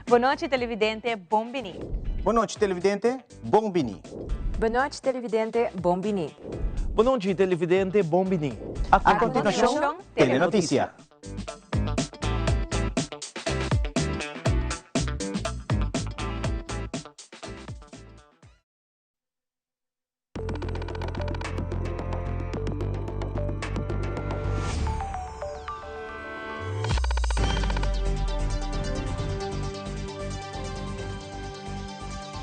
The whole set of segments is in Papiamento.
Bon nochi televidente, bon bini. Bon nochi televidente, bon bini. Bon nochi televidente, bon bini. Bon nochi televidente, bon bini. A continuacion, Telenoticia.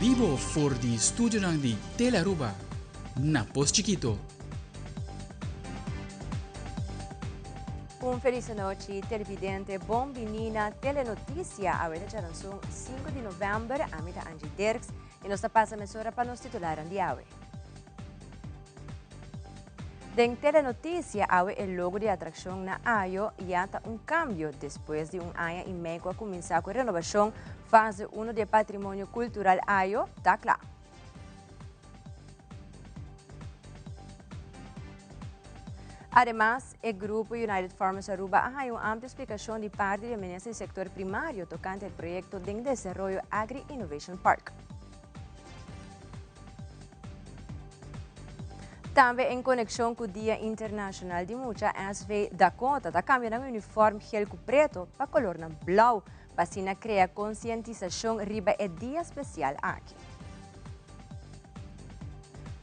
Bibo for di studionan di Telearuba na Pos Chikito. Un feliz anochi televidente, bon bini na Telenoticia. Awe ta djaranson 5 di november, ami ta Angie Dirks. I nos ta pasa mesora pa nos titularnan di awe. Den Telenotisia awe e logo di atraccion na Ayo ya ta un cambio despues di un aña y mei cu a cuminsa cu e renovacion fase uno di e patrimonio cultural Ayo ta cla. Ademas, e grupo United Farmers Aruba a haya un amplio splicacion di parti di e Minister di Sector Primario tocante e proyecto den desaroyo Agri Innovation Park. Tambe en conexion cu Dia Internacional di Mucha, SV Dakota ta cambia nan uniform gel cu preto pa colornan blauw pa asina crea concientisacion riba e dia special aki.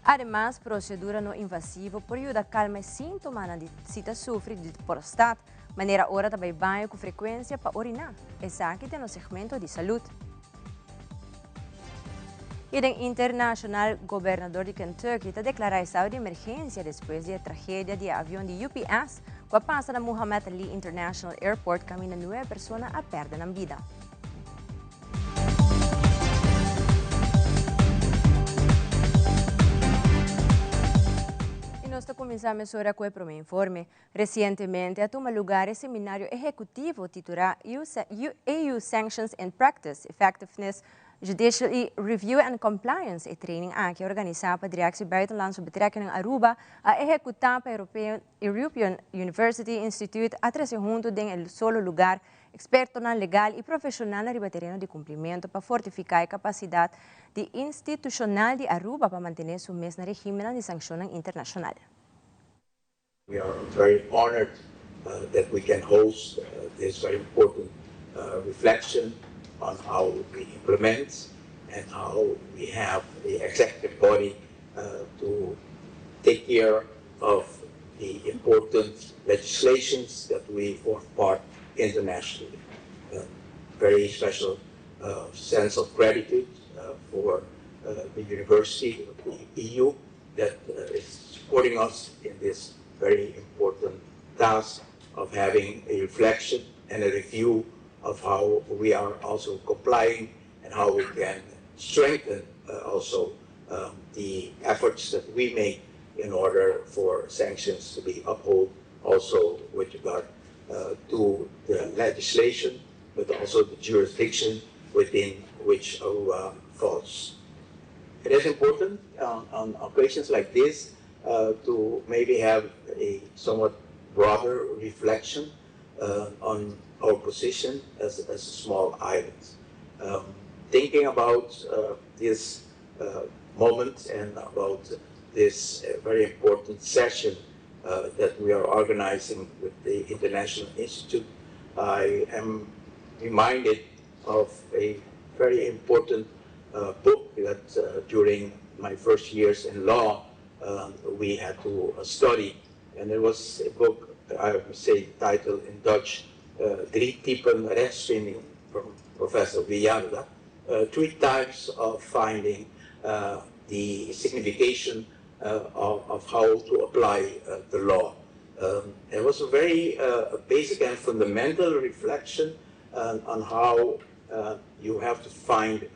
Ademas, procedura no invasivo por yuda calma e sintomanan di si ta sufri di prostat, manera ora ta bay baño cu frecuencia pa orina. Esaki den nos segmento di salud. Y den internacional, gobernador di Kentucky ta declara estado di emergencia despues di e tragedia di e avion di UPS cu a pasa na Muhammad Ali International Airport caminda nuebe persona a perde nan bida. Y nos ta cuminsa mesora cu e prome informe. Recientemente a tuma lugar e seminario ehecutivo titura EU Sanctions in Practice, Effectiveness, Judicial Review and Compliance. E training aki organisa pa Directie Buitenlandse Betrekkingen Aruba a ehecuta pa European University Institute a trece hunto den e solo lugar Expertonan legal y profesionalnan riba tereno di cumplimento pa fortifica e capacidad di institucional di Aruba pa mantene su mes na regimennan di sanccionnan internacional. We are very honored that we can host this very important reflection on how we implement and how we have the executive body to take care of the important legislations that we form part internationally. Very special sense of gratitude for the University of the EU that is supporting us in this very important task of having a reflection and a review of how we are also complying and how we can strengthen also the efforts that we make in order for sanctions to be upheld also with regard to the legislation but also the jurisdiction within which Aruba falls. It is important on occasions like this to maybe have a somewhat broader reflection on our position as a small island. Thinking about this moment and about this very important session that we are organizing with the International Institute, I am reminded of a very important book that during my first years in law we had to study. And it was a book, I would say, titled in Dutch, Drie Typen Rechtsvinding from Professor Wiarda. Three types of finding the signification of how to apply the law. It was a very basic and fundamental reflection on how you have to find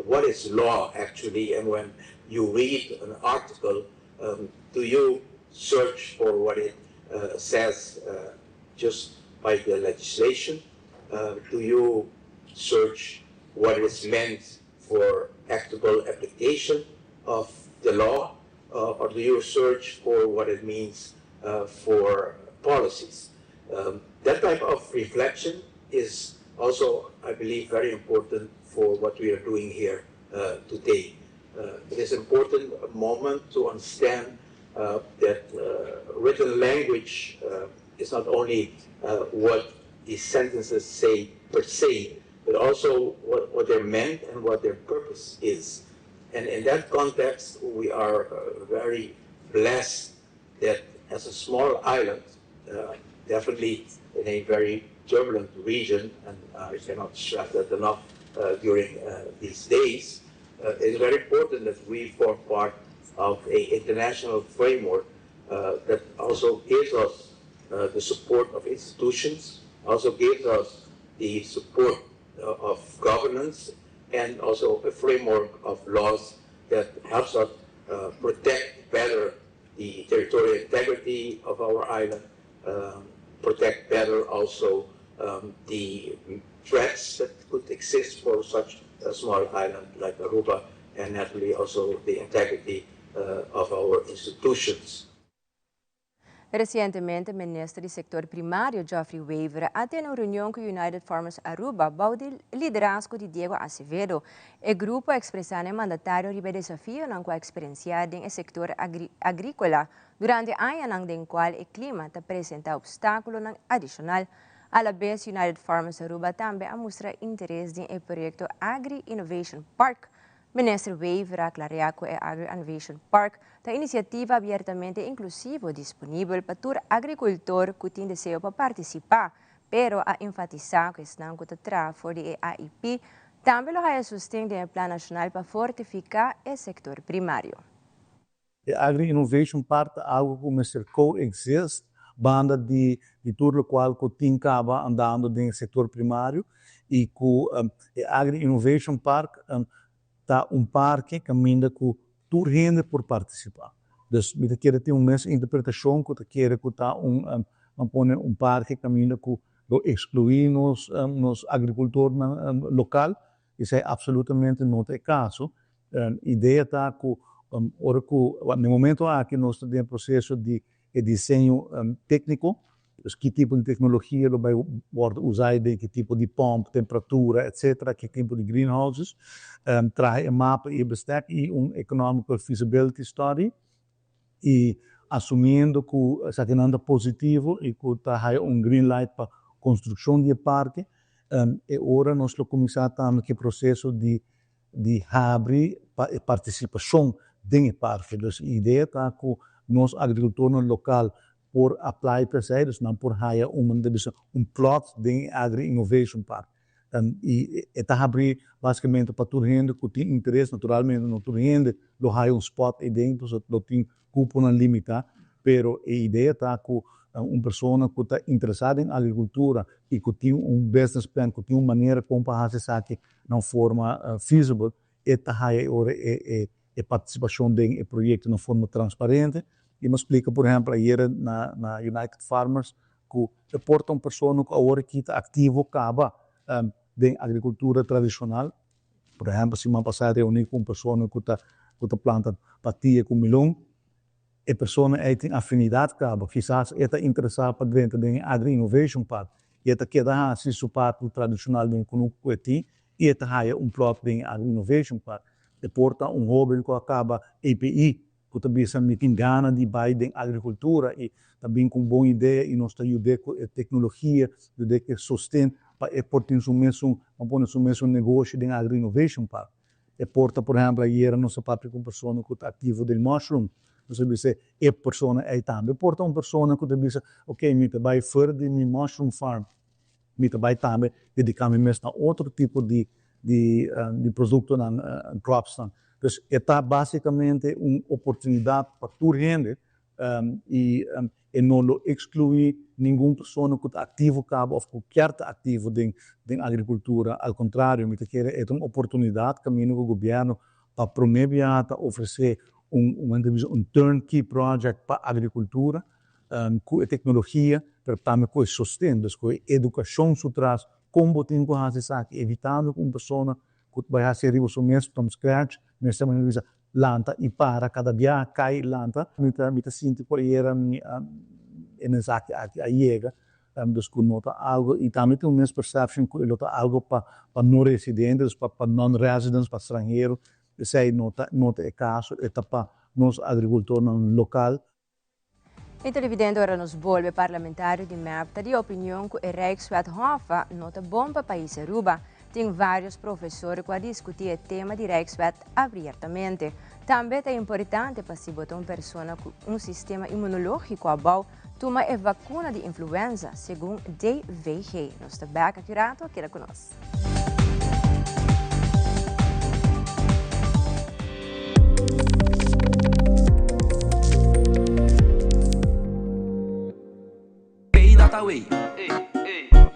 what is law actually, and when you read an article, do you search for what it says just by the legislation? Do you search what is meant for practical application of the law? Or do you search for what it means for policies? That type of reflection is also, I believe, very important for what we are doing here today. It is important moment to understand that written language is not only what the sentences say per se, but also what they're meant and what their purpose is. And in that context, we are very blessed that as a small island, definitely in a very turbulent region, and I cannot stress that enough during these days, it is very important that we form part of a international framework that also gives us the support of institutions, also gives us the support of governance, and also a framework of laws that helps us protect better the territorial integrity of our island, protect better also the threats that could exist for such a small island like Aruba, and naturally also the integrity of our institutions. Recientemente, Minister di Sector Primario Geoffrey Wever a tene un reunion cu United Farmers Aruba, bou di liderazgo di Diego Acevedo. E grupo a expresa na e mandatario riba desafionan cu a experiencia den sector agricola durante añanan den cual e clima ta presenta obstaculo adicional. A la vez, United Farmers Aruba tambe a mustra interes den e proyecto Agri Innovation Park. Minister Wever a aclara cu e Agri Innovation Park ta iniciativa abiertamente inclusivo, disponibel pa tur agricultor cu tin deseo pa participa, pero a enfatisa cu esnan cu ta for di AIP tambe lo haya sosten den Plan Nacional pa fortifica e sector primario. E Agri Innovation Park algo cu mester coexist banda di tur cual cu tin caba andando den sector primario y cu e Agri Innovation Park ta un parke caminda cu tur hende por participa. Dus mi kier tin un mes interpretacion cu kier cu ta un pone un parke caminda cu lo exclui nos agricultor local, esey absolutamente no ta e caso. Idea ta cu ora cu na momento aki nos ta den proceso di diseño tecnico, dus ki tipo di tecnologia lo bay usa, ki tipo di pomp, temperatura, etc., ki tipo di greenhouses, traha un mapa y bestek y un economical feasibility study y asumiendo cu esaki ta positivo y cu ta un green light pa construccion di parke, y ora nos lo cuminsa tambe cu e proceso di habri pa participacion den e parke. Dus e idea ta cu nos agricultor local por apply pa esey, dus nan por haya un plot den Agri Innovation Park. Y ta habri basicamente pa tur hende cu tin interes, naturalmente no tur hende lo haya un spot ey den, lo tin cupo nan limita, pero e idea ta cu un persona cu ta interesa den agricultura y cu tin un business plan, cu tin un manera con pa haci esaki na forma feasible, e ta haya ora e participacion den e proyecto na forma transparente. Y mi a splica, por ehempel, ayera na United Farmers, cu por ta un persona cu awor aki ta activo caba den agricultura tradicional. Por ehempel, siman pasa a reuni cu un persona cu ta planta patia cu melon, e persona ey tin afinidad caba, kisas e ta interesa pa drenta den Agri Innovation Park, y ta keda haci su parti tradicional den cunucu y e ta haya un plot den Agri Innovation Park. E por ta un hoben cu a caba EPI, cu ta bisa mi tin gana di bay den agricultura y tambe cu bon idea y nos ta yuda cu tecnologia, yuda cu sosten pa e por tin su mes, ban pone, su mes negoshi den Agri Innovation Park. E por ta, por ehempel, ayera nos a papia cu un persona cu ta activo den mushroom. Nos a bisa e persona ey tambe por ta un persona cu ta bisa, ok, mi ta bay for di mi mushroom farm, mi ta bay tambe dedica mi mes na otro tipo di producto nan, crops nan. Dus ta basicamente un oportunidad pa tur hende y no lo exclui ningun persona cu ta activo caba of cu kier ta activo den agricultura. Al contrario, mi kier e un oportunidad caminda cu gobierno pa promove, ta ofrece un turnkey project pa agricultura, cu tecnologia, pero tambe cu sosten, dus cu educacion atras, con tin cu haci esaki, evitando cu un persona cu bay haci riba su mes from scratch, mester bisa lanta y para cada dia, cay lanta. Mi ta sinti por era mi esaki aki a yega. Dus ku no ta algo i tambe tin un misperception ku e lo ta algo pa pa no residente, dus pa pa non residents, pa stranhero. Esei no ta no ta e kaso, e ta pa nos agrikultornan lokal. E televidente ora nos bolbe parlamentario di mep ta di opinion cu e Rijkswet Hoffa no ta bon pa pais Aruba. Tin varios profesor cu a discuti e tema di Rijkswet abiertamente. Tambe ta importante pa si bo ta un persona cu un sistema inmunologico abou tuma e vacuna di influenza, segun DVG. Nos ta bek aki rato, keda cu nos. Pay dot away.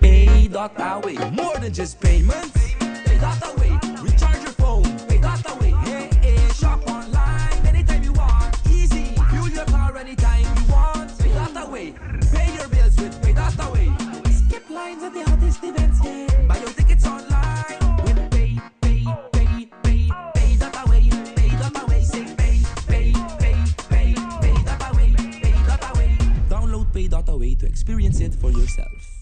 Pay dot away. More than just payments. Pay dot away. Recharge your phone. Pay dot away. Hey, hey. Shop online anytime you want. Easy. Fuel your car anytime you want. Pay dot away. Pay your bills with Pay dot away. Skip lines at the hottest events, yeah. Buy your tickets online with Pay, Pay, Pay, Pay, Pay dot away. Pay dot away. Say Pay, Pay, Pay, Pay, Pay dot away. Pay dot away. Download Pay dot away to experience it for yourself.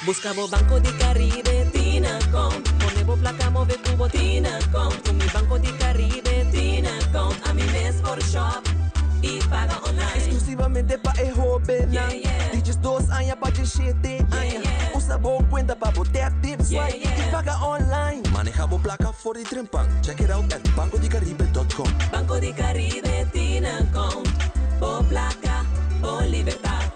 Busca bo Banco di Caribe tin account. Pone bo placa move cu bo tin account. Cu mi Banco di Caribe tin account. Ami mes por shop y paga online. Exclusivamente pa e hobennan di 12 aña pa 17 aña. Usa bo cuenta pa bo tap, tip, swipe y paga online. Maneha bo placa for di trempan. Check it out at bancodicaribe.com. Banco di Caribe tin account. Bo placa, bo libertad.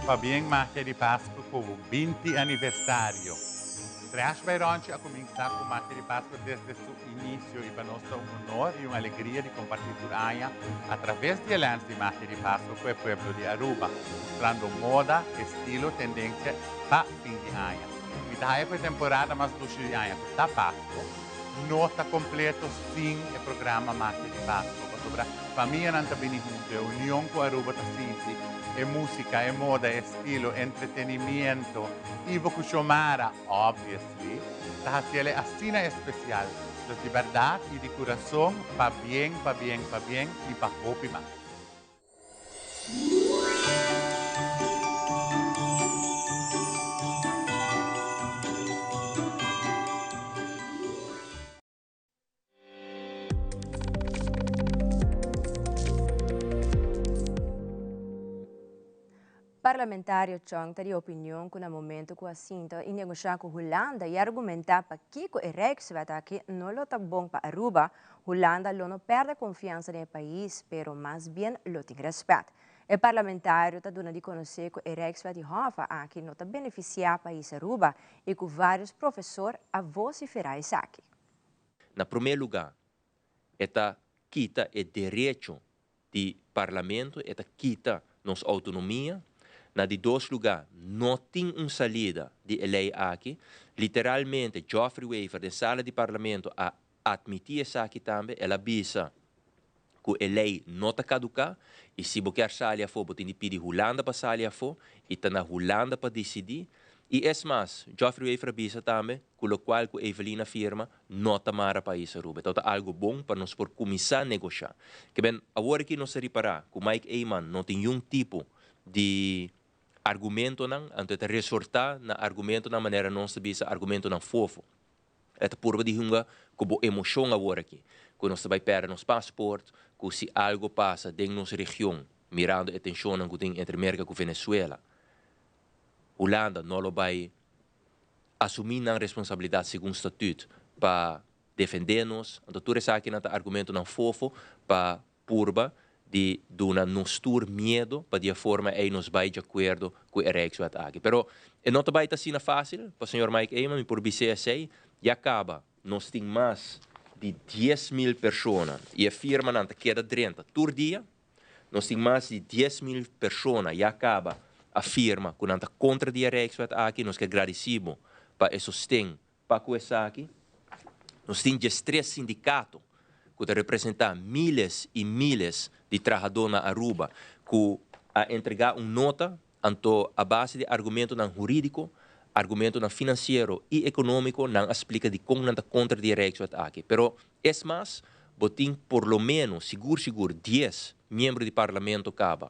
Pabien Magia di Pasco cu bo 20 aniversario. Trash by Ronchi a cuminsa cu Magia di Pasco desde su inicio y pa nos ta un honor y un alegria di comparti tur aña a traves di e lens di Magia di Pasco cu e pueblo di Aruba, mustrando moda, estilo, tendencia pa fin di aña. Mi ta haya cu e temporada mas dushi di aña cu ta Pasco no ta completo sin e programa Magia di Pasco pasobra famianan ta bini hunto, e union cu Aruba ta sinti, e musica, e moda, e estilo, entretenimiento, Ivo cu Xiomara, obviously, ta haciele asina especial. Dus di berdad y di curason, pabien, pabien, pabien y pa hopi mas. Parlamentario Chong ta di opinion cu na momento cu a sinta y negosha cu Hulanda y argumenta pakico e Rijkswet aki no lo ta bon pa Aruba, Hulanda lo no perde confiansa den e pais, pero mas bien lo tin respet. E parlamentario ta duna di conoce cu e Rijkswet di Hoffa aki no ta beneficia pais Aruba y cu varios profesor a vocifera esaki. Na prome luga, e ta kita e derecho di Parlamento, e ta kita nos autonomia. Na di dos luga, no tin un salida di e ley aki. Literalmente, Geoffrey Wever den sala di Parlamento a admiti esaki tambe, el a bisa cu e ley no ta caduca y si bo kier sali afo bo tin di pidi Hulanda pa sali afo y ta na Hulanda pa dicidi. Y es mas, Geoffrey Wever a bisa tambe cu locual cu Evelyn a firma no ta mara pais Aruba. E ta algo bon pa nos por cuminsa negosha. Ke ben, awor aki nos a ripara cu Mike Eman no tin niun tipo di argumentonan, anto e ta resorta na argumentonan manera nos ta bisa argumentonan fofo. E ta purba di hunga cu bo emocion awor aki, cu nos ta bay perde nos paspoort, cu si algo pasa den nos region, mirando e tensionnan cu tin entre Merca cu Venezuela, Hulanda no lo bay asumi nan responsabilidad segun statuut pa defende nos. Anto tur esakinan ta argumentonan fofo pa purba di duna nos tur miedo pa di e forma ey nos bay di acuerdo cu e Rijkswet aki. Pero e no ta bay ta asina facil pa señor Mike Eman, mi por bis'é esey, ya caba nos tin mas di 10,000 persona y e firmanan ta keda drenta tur dia, nos tin mas di 10,000 persona ya caba a firma cu nan ta contra di e Rijkswet aki, nos kier gradici bo pa e sosten Pa ku esaki, nos tin 13 sindikato ku ta representá miles i miles di trahadó na Aruba ku a entregá un nota Anto a base di argumentonan huridico, argumentonan financiero y economico nan a splica dicon nan ta contra di e Rijkswet aki. Pero es mas, bo tin por lo menos, sigur sigur, dies miembro di Parlamento caba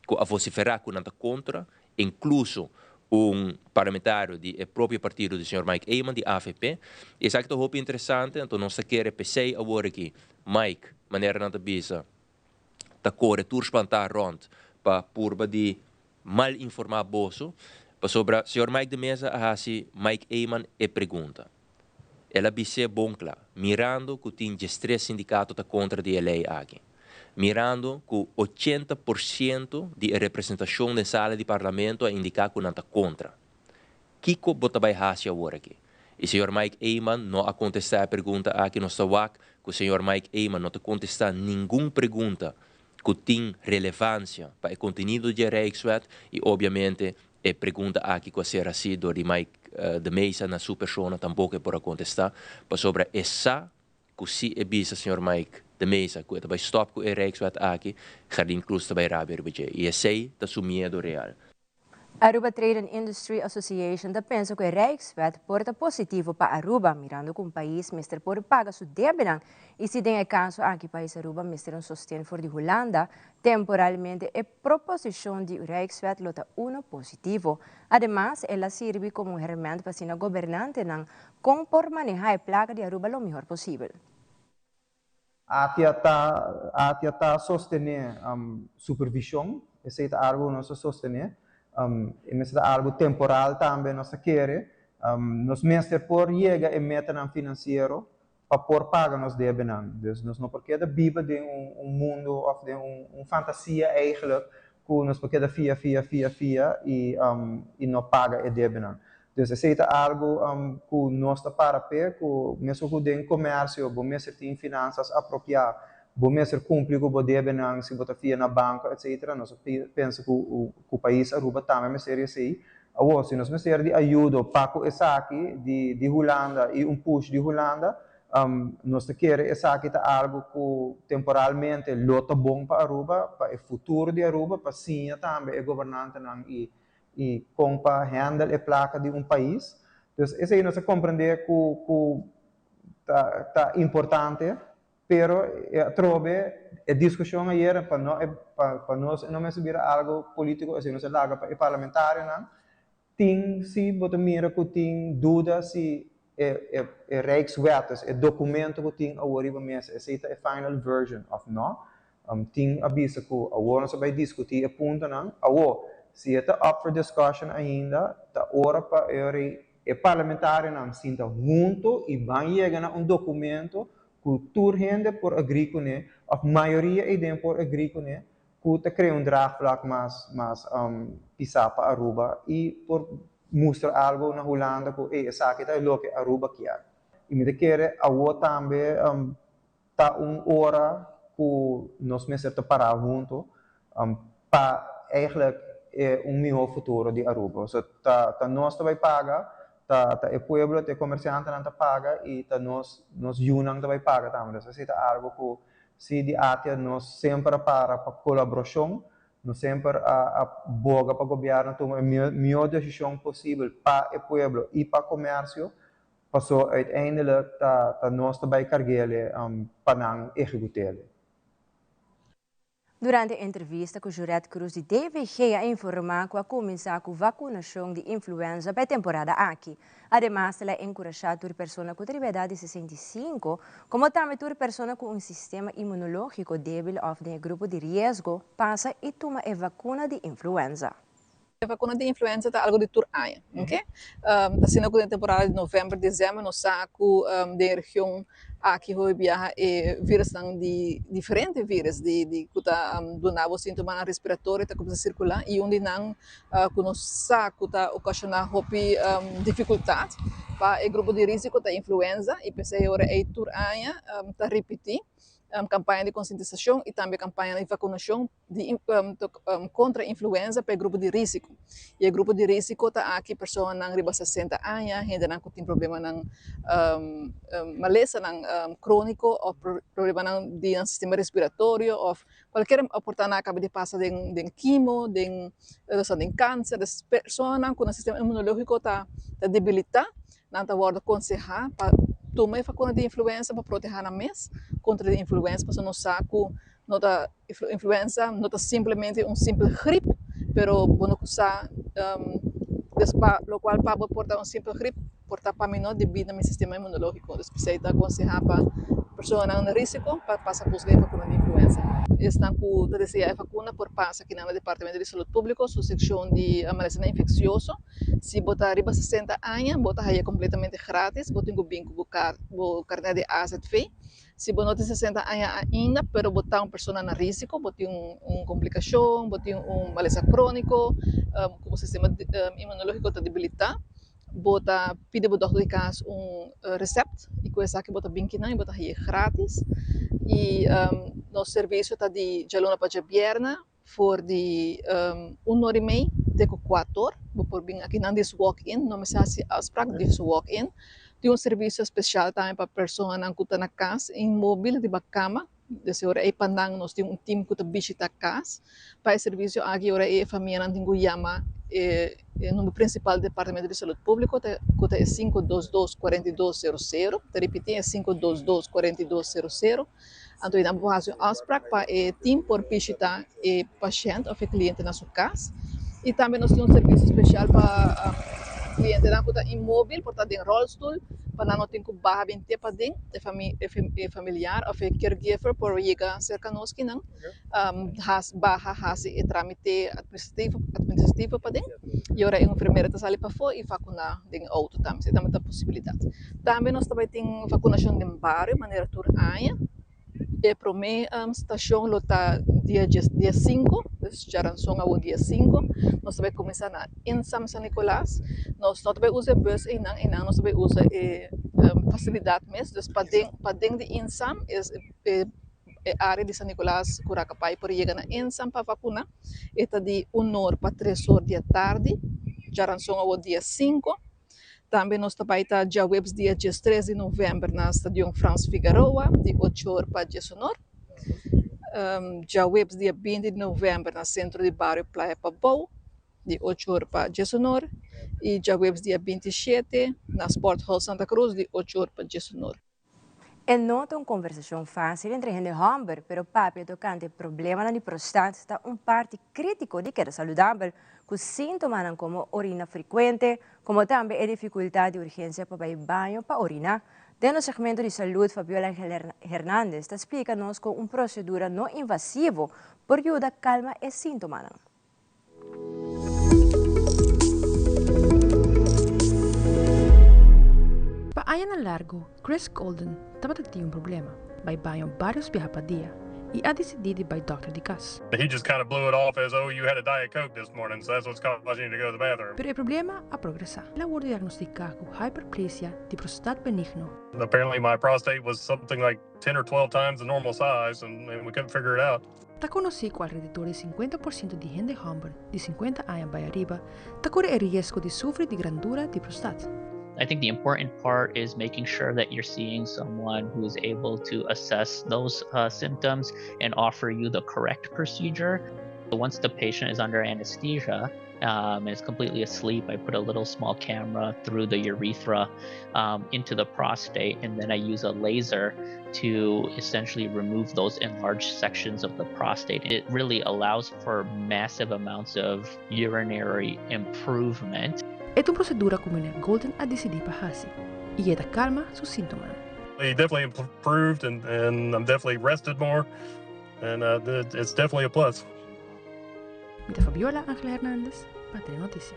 cu a vocifera cu nan ta contra, incluso un parlamentario di e propio partido di señor Mike Eman di avp. Esaki ta hopi interesante, anto nos ta kere p'esey awor aki Mike, manera nan ta bisa, ta kore tur spantá rònt pa purba di mal informá boso, pasobra señor Mike de Meza a hasi Mike Eman e pregunta. El a bis'é bon kla, mirando ku tin diestres sindikato ta kontra di e lei aki, mirando ku 80% di e representashon den sala di parlamento a indiká ku nan ta kontra. Kiko bo ta bai hasi awor aki? I señor Mike Eman no a kontestá e pregunta aki. Nos ta wak ku señor Mike Eman no ta kontestá ningun pregunta ku tin relevansia pa e kontenido di e Rijkswet i obviamente e pregunta aki ku a ser hasí dor di Mike de Meza na su persona tampoko e por a kontestá pasobra e sa ku si e bisa señor Mike de Meza ku e ta bai stòp ku e Rijkswet aki, Gerdien Croes ta bai rabia riba dje i esei ta su miedo real. Aruba Trade and Industry Association ta pensa cu e Rijkswet por ta positivo pa Aruba, mirando cu un pais mester por paga su debenan y si den e caso aki pais Aruba mester un sosten for di Hulanda, temporalmente e proposicion di Rijkswet lo ta uno positivo. Ademas, el a sirbi como un herment pa asina gobernantenan con por maneha e placa di Aruba lo mihor posibel. ATIA ta ATIA ta sostené supervishon, esei ta algu ku nos ta sostené. E mester ta algu temporal tambe nos ta kere. Nos mester por yega e metanan finansiero pa por paga nos debenan. Dus nos no por keda biba den un mundu òf den un fantasia eigentlik ku nos por keda fia, fia, fia, fia i i no paga e debenan. Dus esei ta algu ku nos ta para p'e, ku mesun ku den komersio bo mester tin finansas apropiá, bo mester kumpli ku bo debenan si bo ta fia na banko etsetera, nos ta pensa ku ku pais Aruba tambe mester esei. Awor si nos mester di ayudo pa ku esaki di di Hulanda i un push di Hulanda, Nos ta kere esaki ta algo ku temporalmente lo ta bon pa Aruba, pa e futuro di Aruba, pa siña tambe e gobernantenan i i kon pa handle e plaka di un pais. Dus esei nos a komprendé ku ku ta ta importante, pero atrobe e diskushon ayer pa no pa pa nos e no mester bira algo polítiko, esei nos a laga pa e parlamentarionan Tin si bo ta mira ku tin duda si e e e Rijkswet, dus e dokumento ku tin awor riba mesa, esei ta e final version òf no. Tin a bisa ku awor nos a bai diskutí e puntonan. Awor, si e ta up for discussion ainda, ta ora pa e ora e parlamentarionan sinta hunto i ban yega na un dokumento ku tur hende por agree kuné òf mayoria eiden por agree kuné ku ta krea un draagvlak mas mas pisá pa Aruba i por mustra algu na Hulanda ku ey esaki ta e loke Aruba kier. I mi ta kere awor tambe ta un ora ku nos mester ta pará huntu pa eigenlijk e un mihó futuro di Aruba. So ta ta nos ta bai paga, ta ta e pueblo, ta e komersiantenan ta paga i ta nos nos yunan ta bai paga tambe. Entonces esei ta algu ku Sí, di ATIA nos semper a para pa kolaborashon, nos semper a a boga pa gobièrnu tuma e mihó desishon posibel pa e pueblo i pa komersio, paso uiteindelijk ta ta nos ta bai karg'ele pa nan ehekut'ele. Durante entrevista ku Juret Cruz di DVG a informá ku a kuminsá ku vakunashon di influenza pa e temporada aki. Ademas el a enkurashá tur persona ku ta riba edat di 65, komo tambe tur persona ku un sistema inmunológiko débil òf den e grupo di riesgo pasa i tuma e vakuna di influenza. E vakuna di influenza ta algo di tur aña, ok? Ta asina ku den temporada di novèmber, desèmber nos sa ku den e region aki hopi biaha e virusnan di diferente virus di di ku ta duna bo sintomanan respiratorio ta kuminsá sirkulá i un di nan ku nos sa ku ta okashoná hopi difikultat pa e grupo di risiko ta influenza i p'esei ora ei tur aña ta ripití. kampaña di konsientisashon i tambe kampaña di vakunashon di kontra influenza pa e grupo di risiko. I e grupo di risiko ta aki personanan riba 60 aña, hendenan ku tin problemanan malesanan króniko òf problemanan di nan sistema respiratorio òf kualkier por ta nan a kaba di pasa den kimo, den den kanser, des personanan ku nan sistema inmunológiko ta debilitá, nan ta wòrdu konsehá pa tuma e vakuna di influenza pa protehá nan mes kontra di influenza pasobra nos sa ku no ta influenza no ta simplemente un simpel grip pero bo no ku sa des pa lokual pa bo por ta un simpel grip por ta pa mi no debí na mi sistema inmunológiko des p'esei ta akonsehá pa personanan na risiko pa pasa buska e vakuna di influenza. Esnan ku ta deseá e vakuna por pasa kinan na Departamento di Salud Públiko su sekshon di malesanan infeksioso. Si bo ta riba 60 aña bo ta haya kompletamente gratis bo tin ku bin ku bo bo karnet di AZV. Si bo no tin 60 aña ainda pero bo ta un persona na risiko, bo tin un komplikashon, bo tin un malesa króniko ku bo sistema inmunológiko ta debilitá, bo ta pidi bo dòkter di kas un resèpt i ku esaki bo ta bin kinan i bo ta hañ'é grátis. I nos servisio ta di djaluna pa djabièrnè For di un or i mei te ku kuater or bo por bin akinan dis walk in, no mester hasi afsprak, dis walk in. Tin un servisio spesial tambe pa personanan ku ta na kas inmóbil riba kama, des e ora ei pa nan nos tin un tim ku ta bishita kas. Pa e servisio aki ora ei e famianan tin ku yama e number prinsipal di Departamento di Salud Públiko ku ta e 522 4200, ta ripití e 522 4200. Anto nan por hasi un afsprak pa e team por bishita e pashènt òf e kliente na su kas. I tambe nos tin un servisio spesial pa klientenan ku ta inmóbil, por ta den ròlstul, pa nan no tin ku baha bin te paden. E e familiar òf e caregiver por yega serka nos kinan baha hasi e trámite administrativo administrativo paden i ora e enfermera ta sali pafó i vakuná den e outo tambe. Esei tambe ta posibilidat. Tambe nos ta bai tin vakunashon den bario manera tur aña. E promé stashon lo ta dia dies dia sinku, dus djaranson awor dia sinku. Nos ta bai kuminsá na Insam San Nicolas. Nos no ta bai usa e bus einan, einan nos ta bai usa e fasilidat mes. Dus paden paden di Insam es e e área di San Nicolas ku Rakapai por yega na Insam pa vakuná. E ta di un or pa tres or di atardi, djaranson awor dia sinku. Tambe nos ta bai ta djaweps dia 13 di novèmber na Stadion Frans Figaroa di ocho or pa diesunor. Djaweps dia 20 di novèmber na Sentro di Bario Playa Pabou di ocho or pa diesunor i djaweps dia 27 na Sport Hall Santa Cruz di ocho or pa diesunor. E no ta un conversacion facil entre hende homber, pero papia tocante problemanan di prostat ta un parti critico di keda saludabel, cu sintomanan como orina frecuente, como tambe e dificultad di urgencia pa bay baño pa orina. Den nos segmento di salud, Fabiola Hernandez ta splica nos con un procedura no invasivo por yuda calma e sintomanan. Pa añanan largu, Chris Golden tabata tin un problema, bai baño bários biaha pa dia, i a disidí di bai dòkter di kas. He just kind of blew it off as, oh, you had a Diet Coke this morning, so that's what's causing you to go to the bathroom. Pero e problema a progresá. El a wòrdu diagnostiká ku hyperplasia di prostat benigno. Apparently my prostate was something like ten or twelve times the normal size and we couldn't figure it out. Ta konosí ku alrededor di 50 por siento di hende hòmber di 50 aña bai ariba ta kore e riesgo di sufri di grandura di prostat. I think the important part is making sure that you're seeing someone who is able to assess those uh, symptoms and offer you the correct procedure. Once the patient is under anesthesia, um, and is completely asleep, I put a little small camera through the urethra um, into the prostate, and then I use a laser to essentially remove those enlarged sections of the prostate. It really allows for massive amounts of urinary improvement. E ta un prosedura ku meneer Golden a disidí pa hasi i e ta kalma su síntomanan. It definitely improved and, and I'm definitely rested more and uh, it's definitely a plus. Mi ta Fabiola Angela Hernandez pa Telenoticia.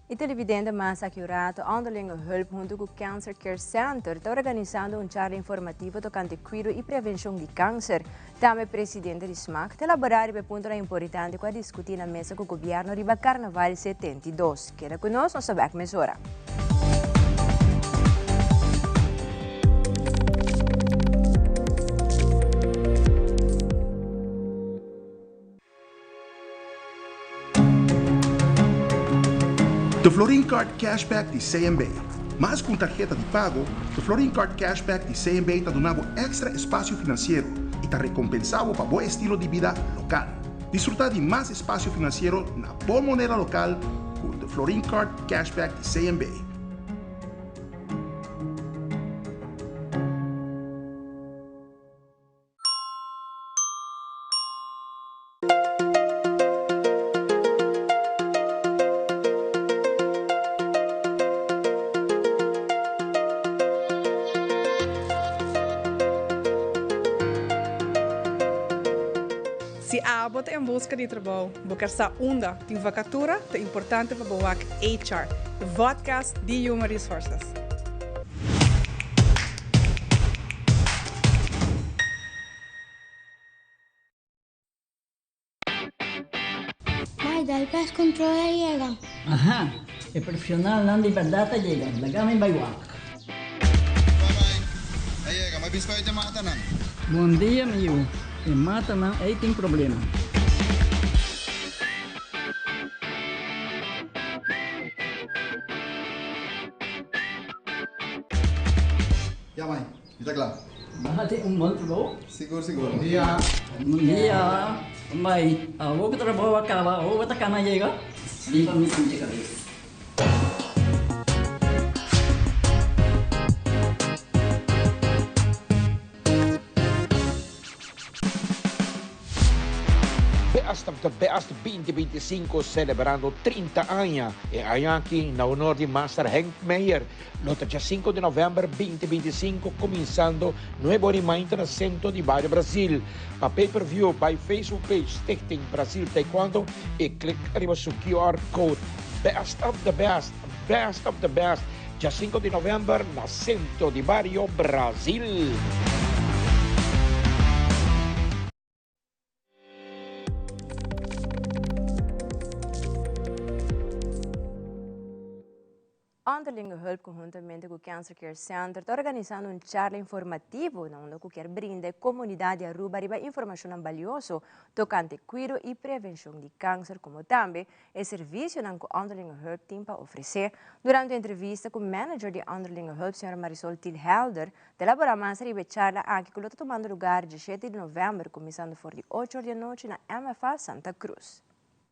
E televidente mas aki un rato, Onderlinge Hulp hunto cu Cancer Care Center ta organisando un charla informativo tocante cuido y prevencion di cancer. Tambe presidente di smac ta elabora riba e puntonan importante cu a discuti na mesa cu gobierno riba Carnaval 72. Keda cu nos, nos ta bek mesora. The Florin Card Cashback di CMB. Mas ku un tarheta di pago, The Florin Card Cashback di CMB ta duna bo èkstra espasio finansiero i ta rekompensá bo pa bo estilo di bida lokal. Disfrutá di mas espasio finansiero na bo moneda lokal ku The Florin Card Cashback di CMB. Si abo ta en buska di trabou, bo ker sa unda tin vakatura, ta importante pa bo wak HR, e vodcast di Human Resources. Mai, dal pest control a yega. Aha, e profesionalnan di berdad a yega, laga mi bai wak. A yega, mi a bin spuit e matanan. Bon dia mi yu, e matanan ei tin problema. Ya mai, mi ta kla. Nan tin un bon trabou. Sigur sigur. Bon dia. Bon dia. Mai, awor ku trabou a kaba, awor bo ta kana yega? Lipa mi pinche kabes. Best of the Best 2025 celebrando 30 aña. E aña aki na honor di Master Henk Meijer. Lo ta dja 5 di november 2025 cuminsando nuebe ora y mainta na Centro di Bario Brasil. Pa pay per view bay Facebook page Stichting Brasil Taekwondo y click riba su QR code. Best of the Best, Best of the Best dja 5 di november na Centro di Bario Brasil. Onderlinge Hulp conhuntamente cu Cancer Care Center ta organisando un charla informativo na unda cu kier brinda e comunidad di Aruba riba informacionnan balioso tocante cuido y prevencion di cancer como tambe e servicionan cu Onderlinge Hulp tin pa ofrece. Durante un entrevista cu manager di Onderlinge Hulp, Sra. Marisol Thiel-Helder, Ta elabora mas riba e charla aki ku lo ta tumando lugar djeshete di novèmber kuminsando for di ocho or di anochi na MFA Santa Cruz.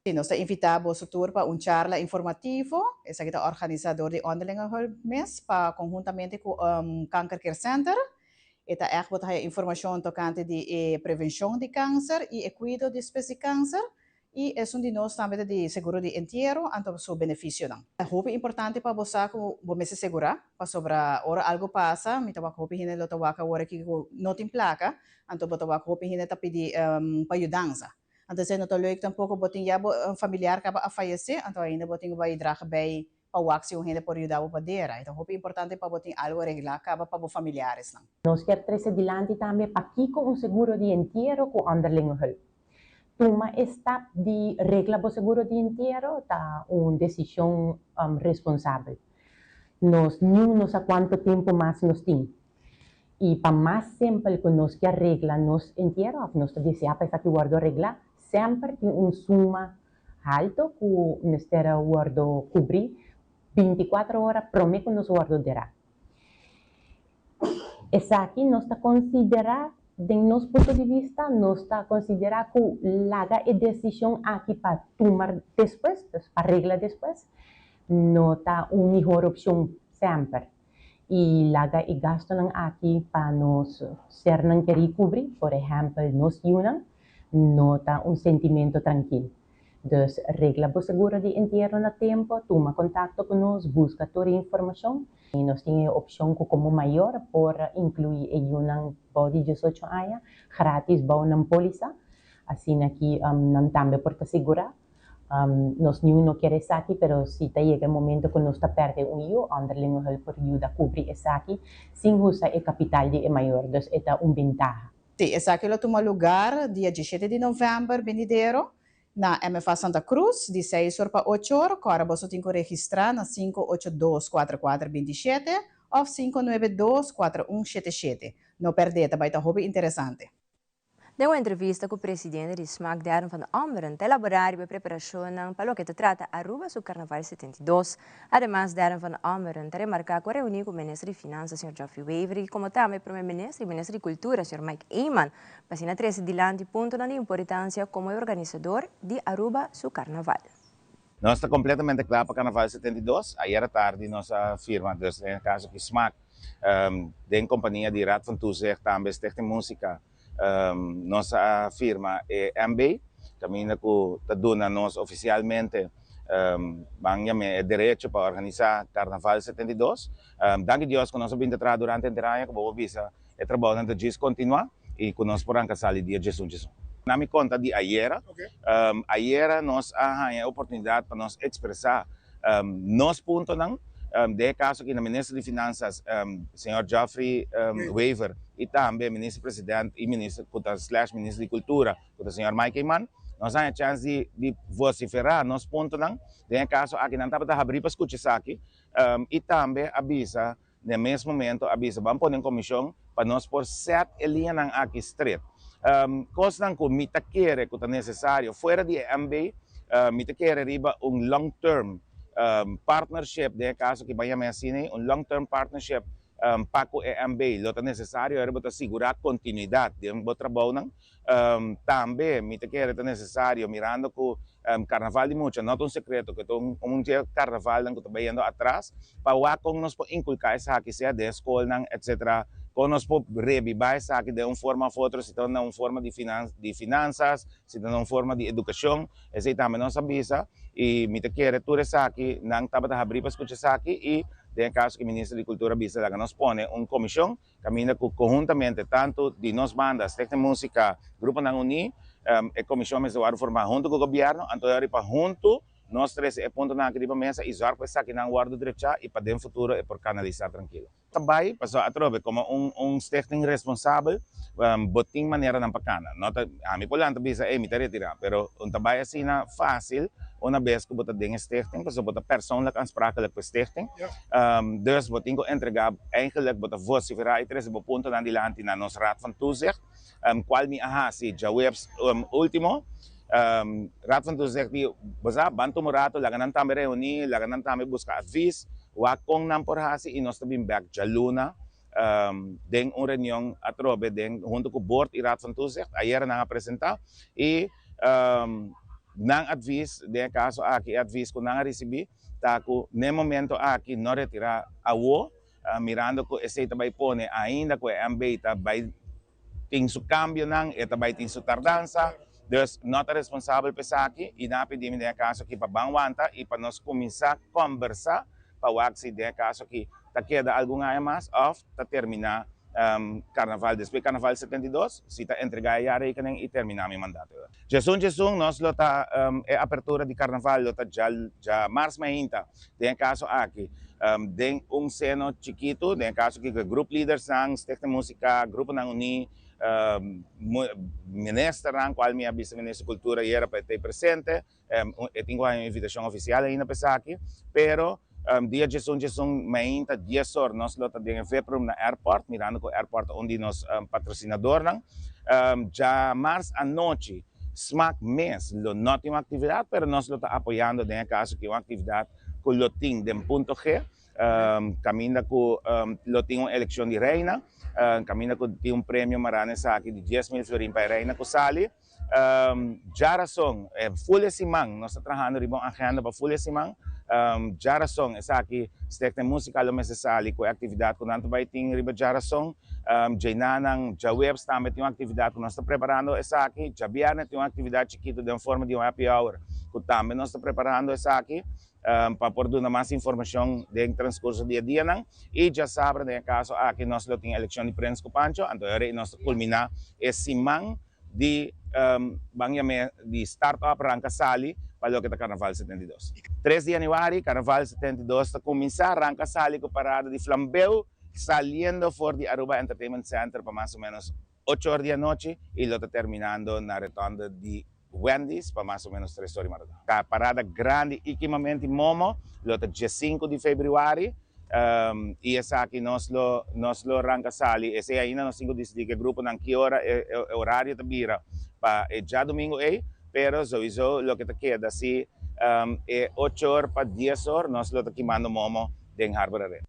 Nos ta invitá boso tur pa un charla informativo. Esaki ta organisá dor di Onderlinge Hulp mes pa konhuntamente ku Kanker Care Center. E ta ègt bo ta haya informashon tokante di e prevenshon di kanser i e kuido despues di kanser. I esun di nos tambe ta di seguro di entiero, anto su beneficionan. Ta hopi importante pa bo sa cu bo mester segura, pasobra ora algo pasa, mi ta wak hopi hende lo ta wak awor aki cu no tin placa, anto bo ta wak hopi hende ta pidi pa yudansa. Anto esei no ta leuk tampoco, bo tin ya bo familiar caba a fayece, anto ainda bo tin cu bay draga bay pa wak si un hende por yuda bo pa dera. E ta hopi importante pa bo tin algo regla caba pa bo familiaresnan. Nos kier trece dilanti tambe pakico un seguro di entiero cu onderlinge hulp. Tuma e stap di regla bo seguro di entiero ta un desishon responsabel. Nos niun no sa kuantu tempu mas nos tin. I pa mas simpel ku nos ke regla nos entiero òf nos ta deseá pa esaki wòrdu reglá, semper tin un suma haltu ku mester wòrdu kubrí bintikuater ora promé ku nos wòrdu derá. Esaki nos ta konsiderá, den nos punto di bista, nos ta konsiderá ku laga e desishon aki pa tuma despues, dus pa regla despues, no ta un mihor opshon semper. I laga e gastunan aki pa nos sernan kerí kubri, por ehèmpel nos yunan, no ta un sentimentu trankil. Dus regla bo seguro di entiero na tempo, tuma contacto cu nos, busca tur e informacion. Y nos tin e opcion cu como mayor por inclui e yunan bou di diesocho aña gratis bou nan polisa, asina ki nan tambe por ta segura. Nos niun no kier esaki, pero si ta yega e momento ku nos ta pèrdè un yu, onderlinge hulp por yuda kubri esaki sin usa e kapital di e mayor, dus e ta un bentaha. Sí, esaki lo tuma lugar dia diesshete di novèmber benidero na MFA Santa Cruz, di seis or pa ocho or. Kòrda boso tin ku registrá na sinku ocho dos kuater kuater bintishete òf sinku nuebe dos kuater un shete shete. No pèrdè, ta bai ta hopi interesante. Den un entrevista cu presidente di smac Darren van Ommeren ta elabora riba e preparacionnan pa loke ta trata Aruba su Carnaval 72. Ademas Darren van Ommeren ta remarca cu a reuni cu Minister di Finansa señor Geoffrey Wever y como tambe Prome Minister y Minister di Cultura señor Mike Eman pa asina trece dilanti puntonan di importancia como e organisador di Aruba su Carnaval. Nos ta completamente cla pa Carnaval 72. Ayera tardi nos a firma, dus den e caso aki smac, den compania di Raad van Toezicht tambe Stichting Musica, Nos a firma e MB, kaminda ku ta duna nos ofisialmente ban yam'é e derecho pa organisá Karnaval 72. Danki Dios ku nos a bin ta traha durante henter aña ku bo por bisa e trabounan ta djis kontinuá i ku nos por ranka sali dia djesun djesun. Na mi konta di ayera, ayera nos a haña e oportunidat pa nos ekspresá nos puntonan, den e kaso aki na Minister di Finansas, señor Geoffrey Wever i tambe Minister President i Minister ku ta slash Minister di Kultura ku ta señor Mike Eman. Nos a haña chèns di di vosiferá nos puntonan. Den e kaso aki nan tabata habrí pa skucha esaki i tambe a bisa den mes momento a bisa ban pone un komishon pa nos por sèt e liñanan aki stret. Kosnan ku mi ta kere ku ta nesesario fuera di e MB, mi ta kere riba un long term partnership, den e kaso aki ban yama e asina ei, un long term partnership pa ku e MB lo ta nesesario ora bo ta sigurá kontinuidat den bo trabounan. Tambe mi ta kere ta nesesario mirando ku karnaval di mucha no ta un sekreto ku ta un dje karnavalnan ku ta bayendo atras pa wak kon nos por inkulká esaki sea den skolnan etsetera kon nos por rebibá esaki den un forma òf otro si ta na un forma di di finansas si ta na un forma di edukashon esei tambe nos a bisa i mi ta kere tur esaki nan tabata habrí pa skucha esaki i den e kaso ku minister di kultura a bisa laga nos pone un komishon Kaminda ku konhuntamente tantu di nos banda, Stichting Músika, Gruponan Uní, e komishon mester wòrdu formá huntu ku gobièrnu, anto e ora pa huntu nos trese e puntonan aki riba mesa i zòrg pa esakinan wòrdu drechá i pa den futuro e por kanalisá trankilo. Ta bai pasobra atrobe komo un un stichting responsabel bo tin maneranan pa kana. No ta ami por lanta bisa ey mi ta retirá pero un ta bai asina fásil una bes ku bo ta den e stichting pasobra bo ta persoonlijk aansprakelijk pa e stichting. Dus bo tin ku entregá, eigenlijk bo ta vosiferá i trese bo puntonan dilanti na nos Raad van Toezicht, kual mi a hasi djaweps último. Raad van Toezicht di, bo sa, ban tuma un rato, laga nan tambe reuní, laga nan tambe buska advis, wak kon nan por hasi i nos ta bin bèk djaluna den un reunion atrobe den huntu ku Board i Raad van Toezicht. Ayera nan a presentá i nan advis, den e kaso aki e advis ku nan a risibí, ta ku n'e momento aki no retirá awo, mirando ku esei ta bai pone ainda ku e MB ta bai tin su kambionan, e ta bai tin su tardansa, dus no ta responsabel pa esaki i nan a pidi mi den e kaso aki pa ban wanta i pa nos kuminsá kòmbersá pa wak si den e kaso aki ta keda algun aña mas òf ta terminá Karnaval despues Karnaval 72, si ta entregá e jaarrekening i terminá mi mandato. Djesun djesun nos lo ta e apertura di Karnaval lo ta djamars mainta den e kaso aki den un seno chikitu, den e kaso aki ku e group leadersnan, Stichting Musica, Gruponan Uní, ministernan kual mi a bisa Minister Kultura ayera pa e ta ei presente. E tin ku haña un invitashon ofisial ainda pa esaki, pero dia djesun djesun mainta dies or nos lo ta den e vip room na airport, mirando ku airport ta un di nos patrosinadornan. Djamars anochi Smaak mes lo no tin un aktividat, pero nos lo ta apoyando den e kaso ki un aktividat ku lo tin den Punto G, kaminda ku lo tin un elekshon di reina, kaminda ku tin un premio mará na esaki di 10,000 florin pa e reina ku sali. Djarason, ful e siman, nos ta trahando riba un agenda pa ful e siman. Djarason, esaki Stichting Musica lo mester sali ku e aktividat ku nan ta bai tin riba djarason. Djeinanan, djaweps tambe tin un aktividat ku nos ta preparando esaki. Djabièrnè tin un aktividat chikitu den forma di un happy hour ku tambe nos ta preparando esaki pa por duna mas informashon den transkurso di e dianan. I djasabra den e kaso aki nos lo tin elekshon di Prins ku Pancho, anto e ora ei nos ta kulminá e siman. Di ban yam'é di start up ranka sali. pa loke ta Carnaval 72. Tres di januari, Carnaval 72 ta cuminsa, ranca sali cu parada di flambeu saliendo for di Aruba Entertainment Center pa mas o menos ocho or di anochi y lo ta terminando na rotonde di Wendy's pa mas o menos tres or di madruga. Ta parada grandi y kimamenti momo lo ta diescinco di februari y esaki nos lo nos lo ranca sali esey ainda nos tin cu dicidi ke gruponan ki ora e horario ta bira pa e djadomingo ey pero souiso loke ta keda si e ocho or pa dies or nos lo ta kimando momo den Harbor Arena.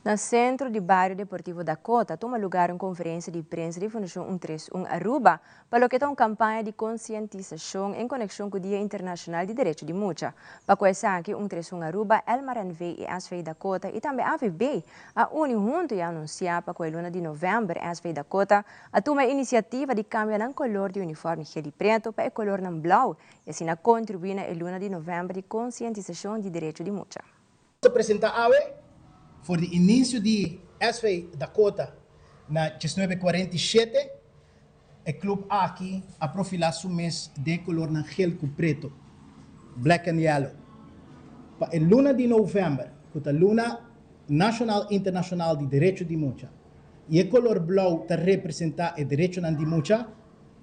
Na Centro di Bario Deportivo Dakota tuma lugar un conferencia di prensa di Fundacion Un Tres Un Aruba pa loke ta un campaña di concientisacion en conexion cu Dia Internacional di Derecho di Mucha. Pa cu esaki Un Tres Un Aruba, Elmar NV y SV Dakota y tambe AVB a uni hunto y a anuncia pa cu e luna di november SV Dakota a tuma e iniciativa di cambia nan color di uniforme gel y preto pa e colornan blauw y asina contribui na e luna di november di concientisacion di derecho di mucha. Ta presenta awe for di inicio di SV Dakota na 1947. E club aki a profila su mes den e colornan gel cu preto, black and yellow. Pa e luna di november, cu ta luna nacional internacional di derecho di mucha, y e color blauw ta representa e derechonan di mucha,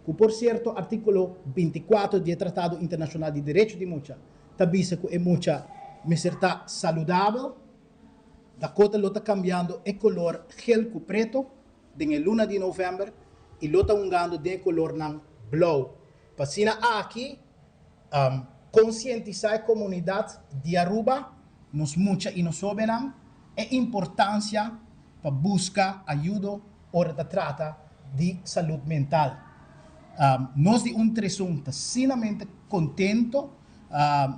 cu por cierto articulo 24 di e Tratado Internacional di Derecho di Mucha ta bisa cu e mucha mester ta saludabel. Dakota lo ta cambiando e color gel cu preto den e luna di november y lo ta hungando den e colornan blauw. Pa asina aki concientisa e comunidad di Aruba, nos mucha y nos hobennan, e importancia pa busca ayudo ora ta trata di salud mental. Nos di Un Tres Un ta sinamente contento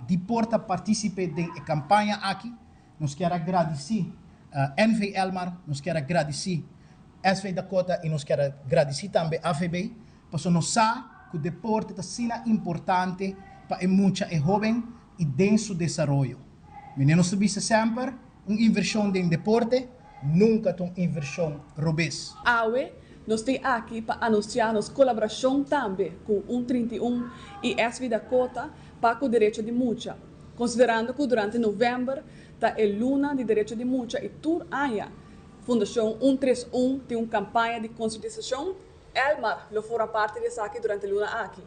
di por ta participe den e campaña aki. Nos kier a gradici NV Elmar, nos kier a gradici SV Dakota y nos kier a gradici tambe AVB, pasobra nos sa cu deporte ta asina importante pa e mucha, e hoben y den su desaroyo. Mene nos ta bisa semper, un inversion den deporte nunca ta un inversion robes. Awe nos tin aki pa anuncia nos colaboracion tambe cu un 31 y SV Dakota pa cu derecho di mucha, considerando cu durante november ta e luna di derecho di mucha y tur aña Fundacion un tres un tin un campaña di concientisacion. Elmar lo forma parti di esaki durante luna aki.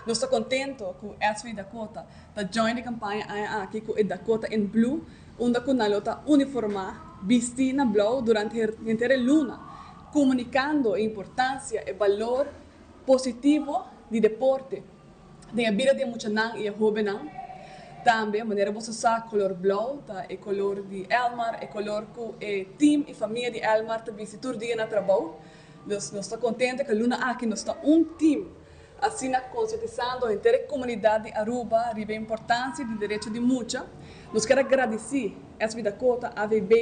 Nos ta contento cu SV Dakota ta join e campaña aña aki cu e Dakota in Blue unda cu nan lo ta uniforma bisti na blauw durante henter e luna comunicando e importancia, e balor positivo di deporte den e bida di e muchanan y e hobennan. Tambe, manera boso sa, color blauw ta e color di Elmar, e color cu e team y famia di Elmar ta bisti tur dia na trabou. Dus nos ta contento cu e luna aki nos ta un team asina concientisando henter e comunidad di Aruba riba e importancia di derecho di mucha. Nos kier a gradici SV Dakota, AVB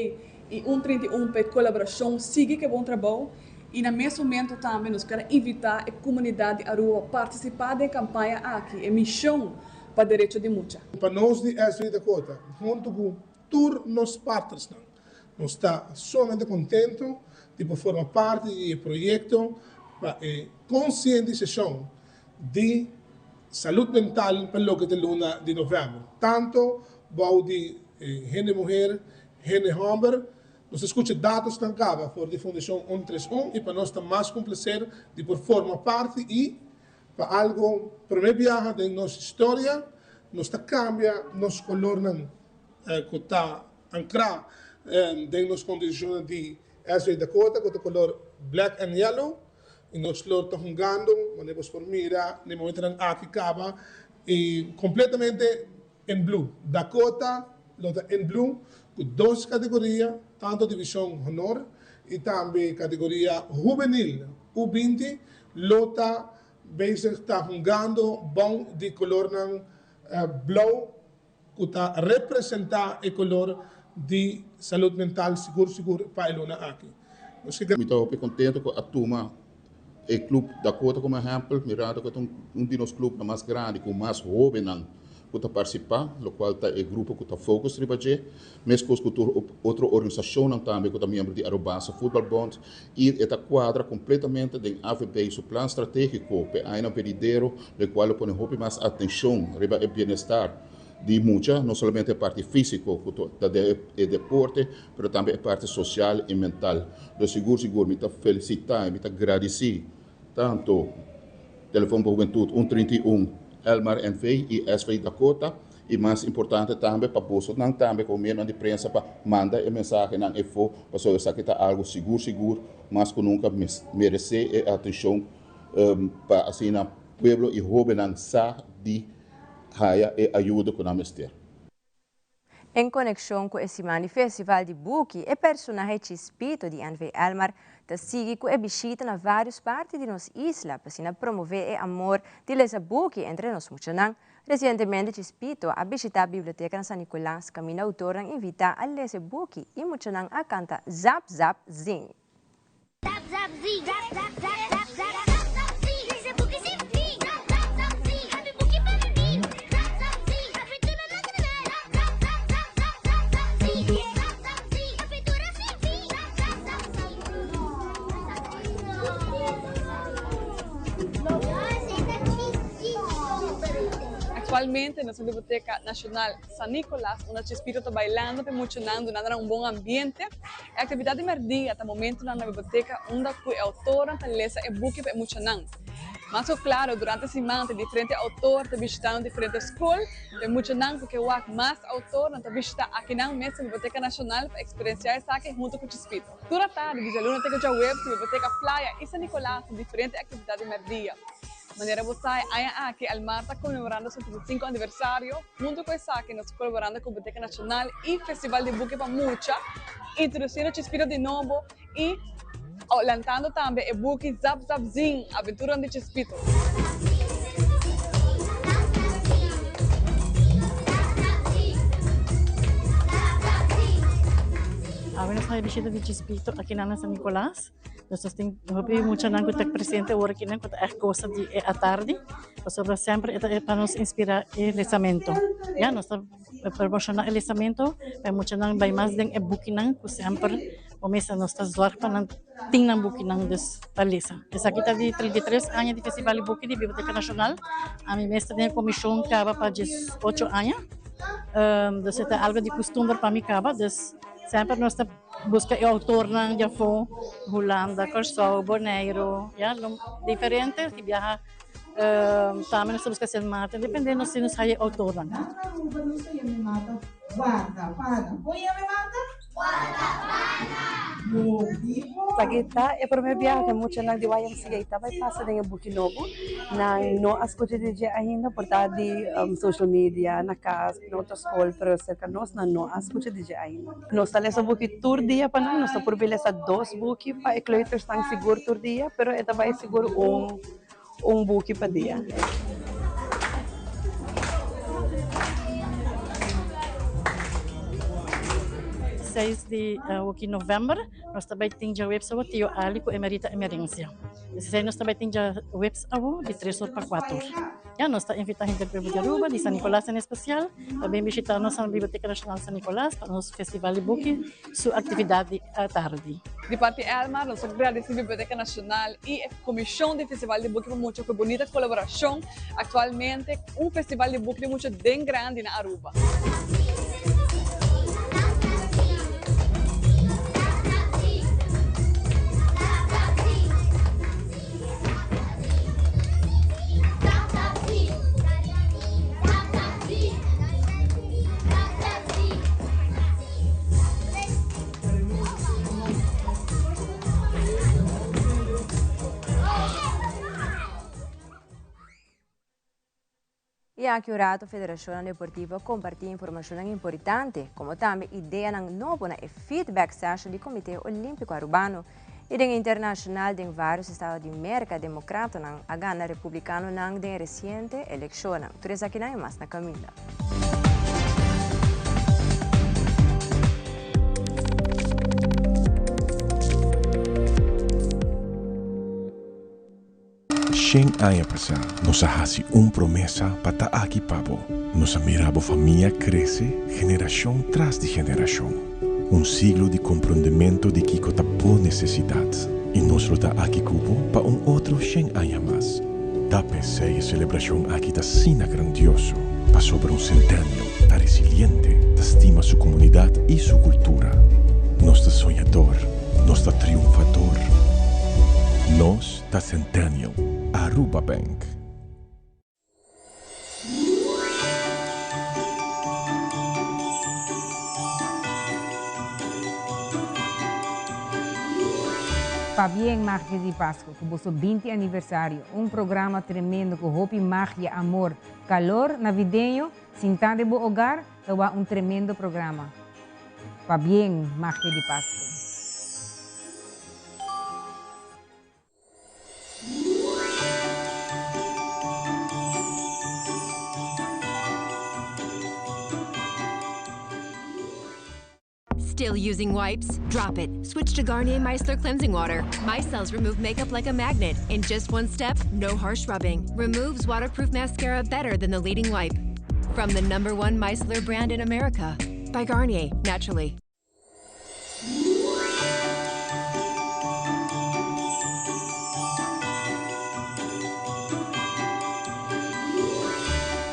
y un 31 pa e colaboracion. Sigui cu e bon trabou y na mes momento tambe nos kier a invita e comunidad di Aruba pa participa den e campaña aki, e mision pa derecho di mucha. Pa nos di SV Dakota hunto cu tur nos partnersnan Nos ta sumamente contento di por forma parti di e proyecto pa e concientisacion di salud mental pa loke ta luna di november. Tanto bou di hende muher, hende homber. Nos ta scucha datosnan caba for di Fundacion Un Tres Un y pa nos ta mas cu un placer di por forma parti y pa algo prome biaha den nos historia nos ta cambia nos colornan cu ta Ankrá den nos kondishonnan di SV Dakota ku ta kolor black and yellow i nos lo ta hungando manera bos por mira na e momentonan aki kaba i kompletamente in blue. Dakota lo ta in blue ku dos kategoria tanto divishon honor i tambe kategoria hubenil U 20 lo ta bezig ta hungando bou di kolornan blou. Ku ta representá e kolor di salud mental sigur sigur pa e luna aki. Nos ke. Mi ta hopi contento cu a tuma e club Dakota como ehempel, mirando cu ta un di nos clubnan mas grandi cu mas hobennan ku ta partisipá, lokual ta e grupo ku ta focus riba dje, meskos ku tur otro organisashonnan tambe ku ta miembro di Arubaanse Voetbalbond i e ta kuadra kompletamente den AVB su plan stratégiko p'e añanan venidero, lokual lo pone hopi mas atenshon riba e bienestar di mucha, no solamente e parti físiko ku ta den e deporte, pero tambe e parti sosial i mental. Dus sigur sigur mi ta felisitá i mi ta gradisí tantu Telefon pa Hubentut 131, Elmar NV i SV Dakota i mas importante tambe pa bosonan tambe komo miernan di prensa pa manda e mensahenan efo pasobra esaki ta algu sigur sigur mas ku nunka meresé e atenshon pa asina pueblo i hóbennan sa di haya e ayudo ku nan mester. En konekshon ku e siman di Festival di Buki, e personahe Chispito di NV Elmar ta sigui ku e bishita na vários parti di nos isla pa asina promové e amor di lesa buki entre nos muchanan. Resientemente Chispito a bishitá biblioteka na San Nicolas kaminda outornan invitá a lesa e buki i muchanan a kanta Zap Zap Zing. Zap zap zing zap zap zap zap zap zap zap zing Lesa buki sin fin zap zap zap zing Habi buki pa bibi zap zap zing Aventura na canal zap zap zap zap zap zap zap zing Zap zap zing Aventura sin fin zap zap zap zing Actualmente nos ta Biblioteca Nacional San Nicolas unda Chespirito ta bailando p'e muchanan dunando nan un bon ambiente. E aktividat di mèrdia ta momentunan na biblioteka unda ku e outornan ta lesa e buki pa e muchanan. Mas ku klaro, durante siman ta diferente outor ta bishitá un diferente skol. Pa e muchanan ku ke wak mas outor, nan ta bishitá akinan mes na Biblioteka Nashonal pa eksperensiá esaki huntu ku Chispito. Tur atardi, di djaluna te ku djaweps, na Biblioteka Playa i San Nicolas tin diferente aktividat di mèrdia. Manera bo sa, e aña aki Elmar ta konmemorando su 35 aniversario. Huntu ku esaki nos ta kolaborando ku Biblioteca Nacional i Festival di Buki pa Mucha, introdusiendo Chispito di nobo i lantando tambe e buki Zap Zap Zing, Aventuranan di Chispito. Awe nos haña bishita di Chispito akinan na San Nicolas. Nos tin hopi muchanan ku ta presente ora kinan ku ta ègt gosa di e atardi pasobra semper e ta pa nos inspirá e lesamentu. Ya nos ta promoshoná e lesamentu pa e muchanan bai mas den e bukinan ku semper bo mester nos ta zòrg pa nan tin nan bukinan dus pa lesa. Esaki ta di 33 aña di Festival di Buki di Biblioteka Nashonal. Ami mes ta den e komishon kaba pa 18 aña. Dus e ta algu di kustumber pa mi kaba dus semper nos ta. Buska e outornan di afó, Hulanda, Kòrsou, Boneiru, ya, diferente di biaha tambe nos ta buska Sint Maarten, depende nos si nos haya e outornan. Esaki ta e prome biaha ku e muchanan di YMCA ta bai pasa den e buki nobo. Nan no a skucha di dje ainda por ta di social media, na kas, na otro skol, pero serka nos nan no a skucha di dje ainda. Nos ta lesa buki tur dia pa nan, nos ta purbi lesa dos buki pa e kleutersnan sigur tur dia, pero e ta bai sigur un un buki pa dia. Seis di awoki november nos ta bai tin djaweps awo Tio Ali ku Emerita Emerencia. Esei nos ta bai tin djaweps awo di tres or pa kuater or. Ya nos ta invita henter pueblo di Aruba, di San Nicolas en especial, pa bin bishita nos na Biblioteca Nacional San Nicolas pa nos Festival di Buki su actividad di atardi. Di parti Elmar, nos ta gradeci Biblioteca Nacional y e Comision di Festival di Buki pa Mucha cu e bunita colaboracion. Actualmente un Festival di Buki di Mucha den grandi na Aruba. I aki un rato federashonnan deportivo a kompartí informashonnan importante, komo tambe ideanan nobo na e feedback session di Komité Olímpiko Arubano. I den internashonal den vários estado di Merka demokratanan a gana republikanonan den e resiente elekshonnan. Tur esakinan i mas na kaminda. Shen aña pasá nos a hasi un promesa pa ta aki pa bo. Nos a mira bo famia krese generashon tras di generashon. Un siglo di komprondemento di kiko ta bo nesesidat. I nos lo ta aki ku bo pa un otro shen aña mas. Ta p'esei e selebrashon aki ta asina grandioso, pasobra un Centennial ta resiliente, ta stima su komunidat i su kultura. Nos ta soñador, nos ta triunfador. Nos ta Centennial. Aruba Bank. Pabien Magia di Pasco cu boso 20 aniversario. Un programa tremendo cu hopi magia, amor, calor navideño. Sinta den bo hogar ta wak un tremendo programa. Pabien Magia di Pasco. Still using wipes? Drop it. Switch to Garnier Micellar Cleansing Water. Micelles remove makeup like a magnet. In just one step, no harsh rubbing. Removes waterproof mascara better than the leading wipe. From the number one micellar brand in America. By Garnier, naturally.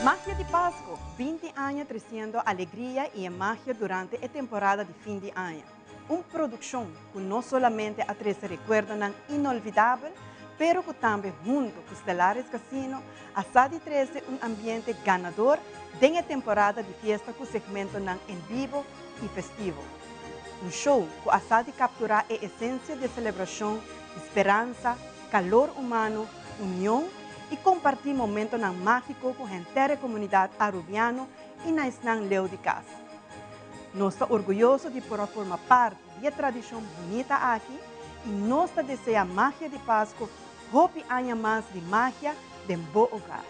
Magia di Pasco, 20 aña treciendo alegria y e magia durante e temporada di fin di aña. Un produccion cu no solamente a trece recuerdonan inolvidabel, pero cu tambe hunto cu Stellaris Casino a sa di trece un ambiente ganador den e temporada di fiesta cu segmentonan en bibo y festivo. Un show cu a sa di captura e esencia di e celebracion di speransa, calor humano, union y comparti momentonan magico cu henter e comunidad Arubiano y na esnan leu di cas. Nos ta orguyoso di por a forma parti di e tradicion bunita aki y nos ta desea Magia di Pasco hopi aña mas di magia den bo hogar.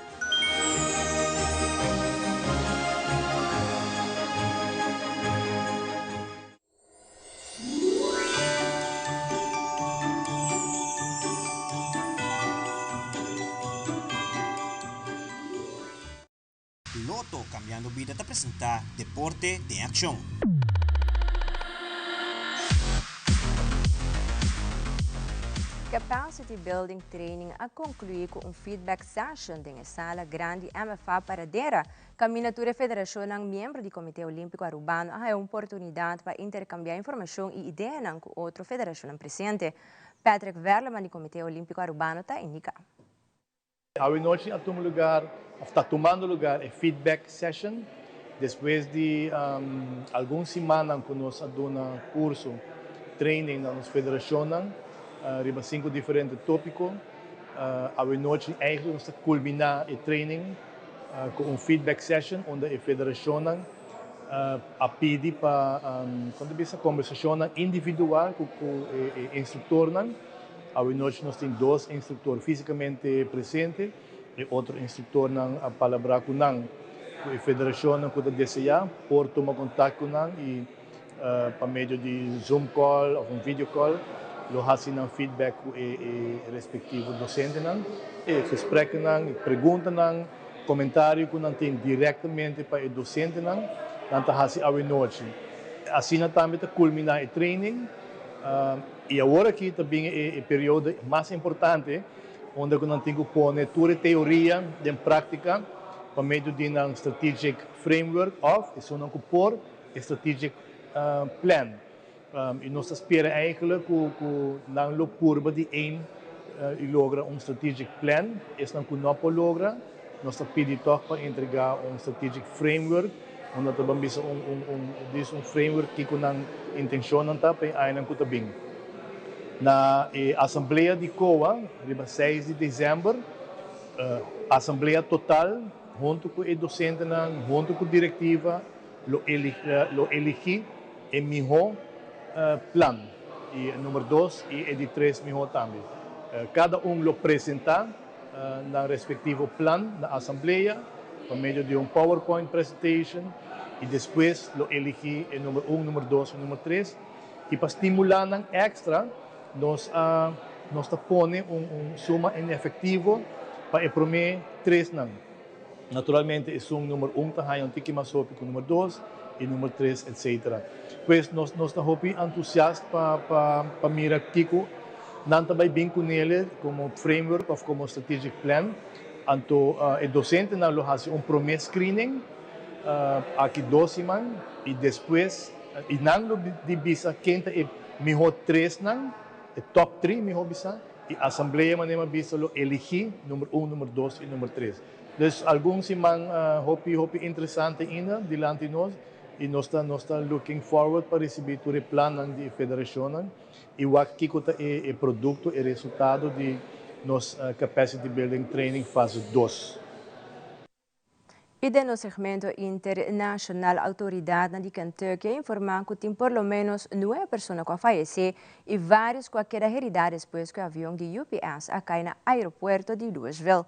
Lotto Cambiando Bida ta presenta Deporte den Accion. Capacity Building Training a conclui cu un feedback session den e sala grandi MFA Paradera, caminda tur e federacionnan miembro di Comite Olimpico Arubano a haya un oportunidad pa intercambia informacion y ideanan cu otro federacionnan presente. Patrick Werleman di Comite Olimpico Arubano ta indica. Awe nochi a tuma lugar, of ta tumando lugar e feedback session. Despues di algun simannan ku nos a duna kurso, training na nos federashonnan riba sinku diferente topiko, awe nochi eigenlijk nos ta kulminá e training ku un feedback session unda e federashonnan a pidi pa, kon ta bisa, kombersashonnan individual ku e instruktornan. Awe nochi nos tin dos instruktor físikamente presente, e otro instruktornan a palabrá ku nan, ku e federashonnan ku ta deseá por tuma kontak ku nan i pa medio di Zoom call òf un video call lo hasi nan feedback ku e respektivo dosentenan. E gespreknan, e preguntanan, komentario ku nan tin direktamente pa e dosentenan, nan ta hasi awe nochi. Asina tambe ta kulminá e training. I awor aki ta bin e periodo mas importante unda ku nan tin ku pone tur e teoria den práktika pa medio di nan strategic framework òf esunnan ku por e strategic plan. I nos ta spera eigenlijk ku ku nan lo purba di aim i logra un strategic plan. Esnan ku no por logra nos ta pidi tòg pa entregá un strategic framework. Unda ta ban bisa un un un dis un framework kiko nan intenshonnan ta pa e añanan ku ta bin. Na e asamblea di COA riba seis di desèmber, asamblea total huntu ku e dosentenan, huntu ku direktiva lo lo eligí e mihó plan, i e number dos i e di tres mihó tambe. Kada un lo presentá nan respektivo plan na asamblea pa medio di un PowerPoint presentation i despues lo eligí e number un, number dos i number tres. I pa stimulá nan èkstra nos a nos ta pone un un suma en efektivo pa e promé tresnan. Naturalmente esun number un ta haña un tiki mas hopi ku number dos i number tres etcetera. Pues nos nos ta hopi antusiast pa pa pa mira kiko nan ta bai bin kunele komo framework òf komo strategic plan. Anto e dosentenan lo hasi un promé screening aki dos siman i despues i nan lo di bisa ken ta e mihó tresnan, e top tri mihó bisa. E asamblea manera mi a bisa lo eligí number un, number dos i number tres. Dus algun siman hopi hopi interesante ainda dilanti nos i nos ta nos ta looking forward pa risibí tur e plannan di e federashonnan i wak kiko ta e e produkto, e resultado di nos capacity building training fase dos. I den nos segmento internashonal outoridatnan di Kentucky a informá ku tin por lo ménos nuebe persona ku a fayesé i vários ku a keda heridá despues ku e avion di UPS a kai na aeropuerto di Louisville.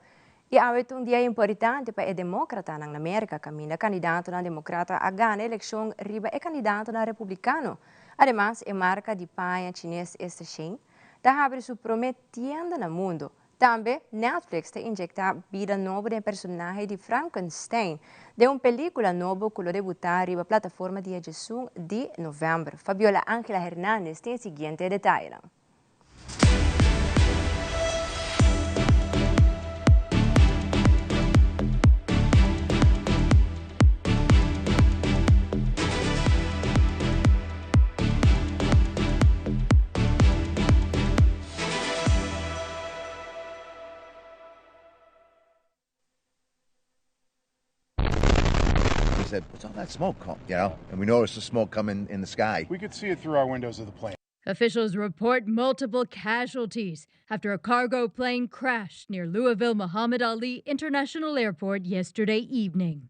I awe ta un dia importante pa e demókratanan na Merka kaminda kandidatonan demokrata a gana elekshon riba e kandidatonan republikano. Ademas e marka di paña chines esta Shein ta habri su promé tienda na mundu. Tambe, Netflix ta inyecta bida nobo den e personahe di Frankenstein den un pelicula nobo cu lo debuta riba plataforma dia djesun di november. Fabiola Angela Hernandez tin e siguiente detayenan. We said, what's all that smoke, you know? And we noticed the smoke coming in the sky. We could see it through our windows of the plane. Officials report multiple casualties after a cargo plane crashed near Louisville Muhammad Ali International Airport yesterday evening.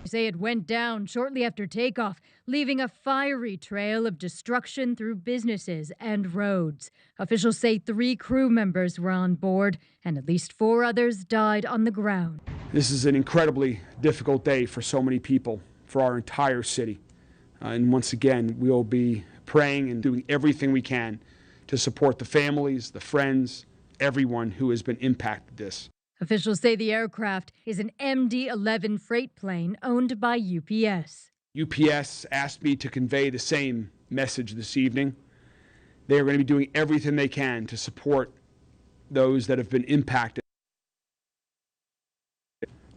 They say it went down shortly after takeoff, leaving a fiery trail of destruction through businesses and roads. Officials say three crew members were on board and at least four others died on the ground. This is an incredibly difficult day for so many people, for our entire city. Uh, and once again, we'll be praying and doing everything we can to support the families, the friends, everyone who has been impacted this. Officials say the aircraft is an MD 11 freight plane owned by UPS. UPS asked me to convey the same message this evening. They are going to be doing everything they can to support those that have been impacted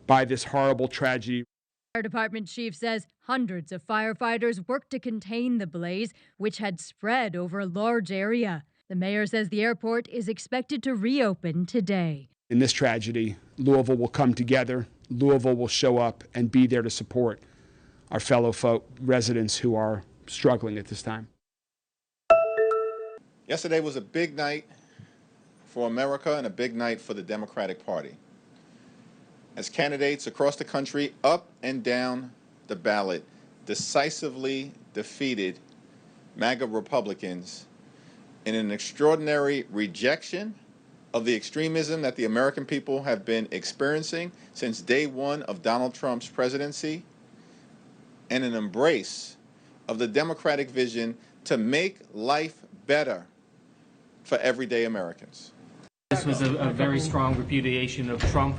by this horrible tragedy. Fire department chief says hundreds of firefighters worked to contain the blaze, which had spread over a large area. The mayor says the airport is expected to reopen today. In this tragedy, Louisville will come together. Louisville will show up and be there to support our fellow folk, residents who are struggling at this time. Yesterday was a big night for America and a big night for the Democratic Party. As candidates across the country, up and down the ballot, decisively defeated MAGA Republicans in an extraordinary rejection of the extremism that the American people have been experiencing since day one of Donald Trump's presidency and an embrace of the Democratic vision to make life better for everyday Americans. This was a, a very strong repudiation of Trump,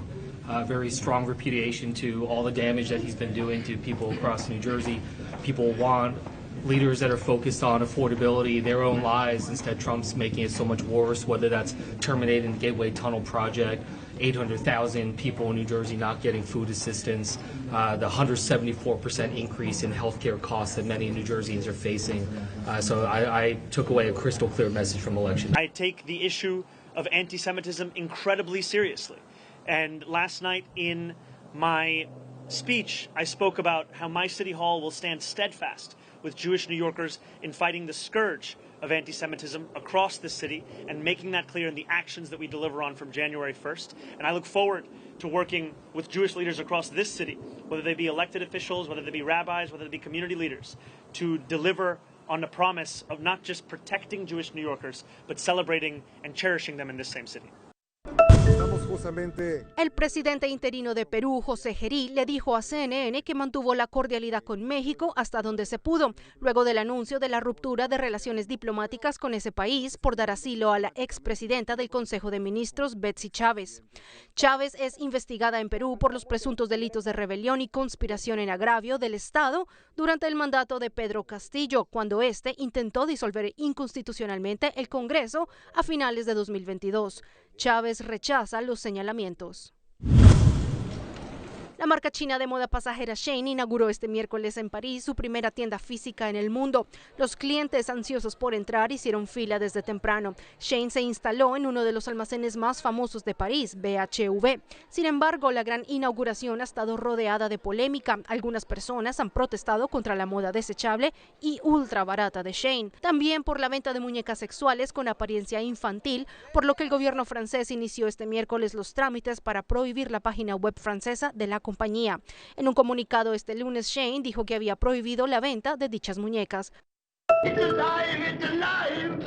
a very strong repudiation to all the damage that he's been doing to people across New Jersey. People want leaders that are focused on affordability, their own lives. Instead, Trump's making it so much worse, whether that's terminating the Gateway Tunnel project, 800,000 people in New Jersey not getting food assistance, uh, the 174% increase in health care costs that many New Jerseyans are facing. Uh, so I, I took away a crystal clear message from election. I take the issue of anti Semitism incredibly seriously. And last night in my speech, I spoke about how my city hall will stand steadfast with Jewish New Yorkers in fighting the scourge of anti Semitism across the city and making that clear in the actions that we deliver on from January 1st. And I look forward to working with Jewish leaders across this city, whether they be elected officials, whether they be rabbis, whether they be community leaders, to deliver on the promise of not just protecting Jewish New Yorkers, but celebrating and cherishing them in this same city. Justamente El presidente interino de Perú, José Jerí, le dijo a CNN que mantuvo la cordialidad con México hasta donde se pudo, luego del anuncio de la ruptura de relaciones diplomáticas con ese país por dar asilo a la expresidenta del Consejo de Ministros, Betsy Chávez. Chávez es investigada en Perú por los presuntos delitos de rebelión y conspiración en agravio del Estado durante el mandato de Pedro Castillo, cuando éste intentó disolver inconstitucionalmente el Congreso a finales de 2022. Chávez rechaza los señalamientos. La marca china de moda pasajera Shein inauguró este miércoles en París su primera tienda física en el mundo. Los clientes ansiosos por entrar hicieron fila desde temprano. Shein se instaló en uno de los almacenes más famosos de París, BHV. Sin embargo, la gran inauguración ha estado rodeada de polémica. Algunas personas han protestado contra la moda desechable y ultra barata de Shein. También por la venta de muñecas sexuales con apariencia infantil, por lo que el gobierno francés inició este miércoles los trámites para prohibir la página web francesa de la compañía. En un comunicado este lunes, Shein dijo que había prohibido la venta de dichas muñecas.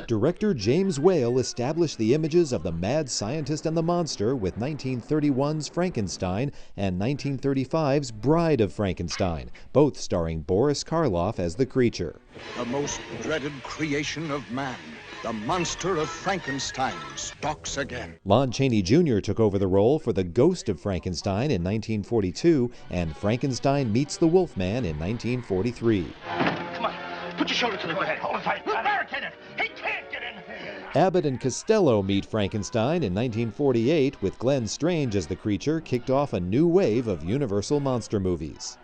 Director James Whale established the images of the mad scientist and the monster with 1931's Frankenstein and 1935's Bride of Frankenstein, both starring Boris Karloff as the creature. The most dreaded creation of man, the monster of Frankenstein, stalks again. Lon Chaney Jr. took over the role for the Ghost of Frankenstein in 1942 and Frankenstein Meets the Wolfman in 1943. Come on, put your shoulder to the wheel. Hold it tight. We'll barricade it. He can't get in here. Abbott and Costello Meet Frankenstein in 1948 with Glenn Strange as the creature kicked off a new wave of Universal monster movies.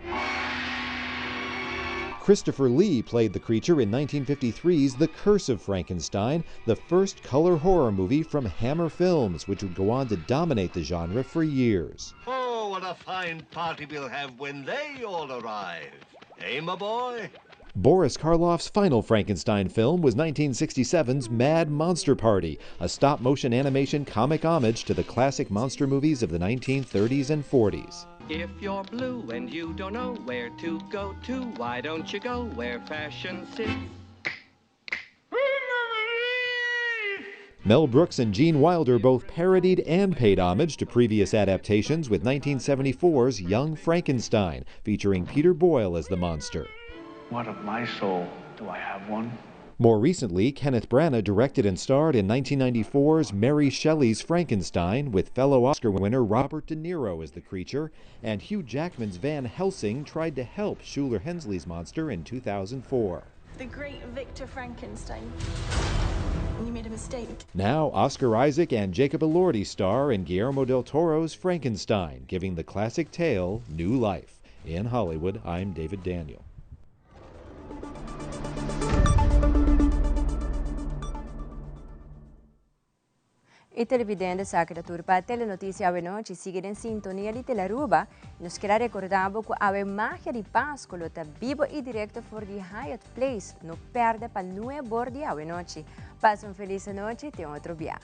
Christopher Lee played the creature in 1953's The Curse of Frankenstein, the first color horror movie from Hammer Films, which would go on to dominate the genre for years. Oh, what a fine party we'll have when they all arrive. Eh, my boy? Boris Karloff's final Frankenstein film was 1967's Mad Monster Party, a stop motion animation comic homage to the classic monster movies of the 1930s and 40s. If you're blue and you don't know where to go to, why don't you go where fashion sits? Mel Brooks and Gene Wilder both parodied and paid homage to previous adaptations with 1974's Young Frankenstein, featuring Peter Boyle as the monster. What of my soul? Do I have one? More recently, Kenneth Branagh directed and starred in 1994's Mary Shelley's Frankenstein with fellow Oscar winner Robert De Niro as the creature, and Hugh Jackman's Van Helsing tried to help Shuler Hensley's monster in 2004. The great Victor Frankenstein. You made a mistake. Now, Oscar Isaac and Jacob Elordi star in Guillermo del Toro's Frankenstein, giving the classic tale new life. In Hollywood, I'm David Daniel. E televidente sa cu ta tur pa Telenoticia awe nochi. Sigui den sintonia di Telaruba. Nos kier a recorda bo cu awe Magia di Pasco lo ta bibo y directo for di Hyatt Place. No perde pa nuebor di awe nochi. Pasa un feliz anochi te otro bia.